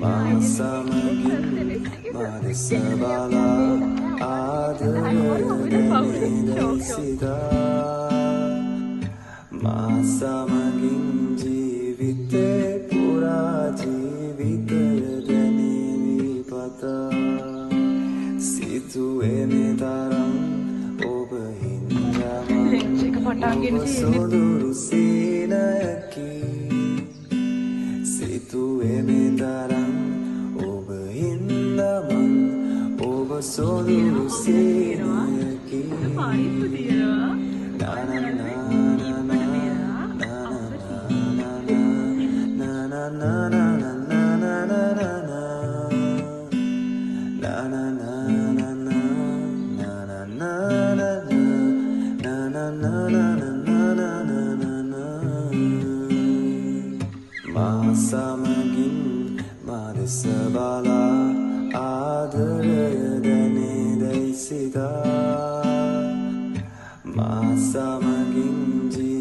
මා සමගින් මා දෙස බලා ආදරය දැනේ සිතා. මා සමගින් ජීවිතේ පුරා ජීවිතය දැනේවි පතා. සිතුවේ මේ තරම් ඔබ හින්දා ලෙක්චර් එක පටන් ගෙන ඔබ තියෙන්නේ. සොඳුරු සීනයකි. සිතුවේ මේ තරම් ඔබ හින්දා මං ඔබ සොඳුරු සීනයකි. පරිප්පු තියෙනවා. Na na na na na na na na na na na na na na na. Na na na na na na na na na na na na na na na na na. මා සමගින් මා දෙස බලා ආදරය දැනේ දැයි සිතා. මා සමගින් ජී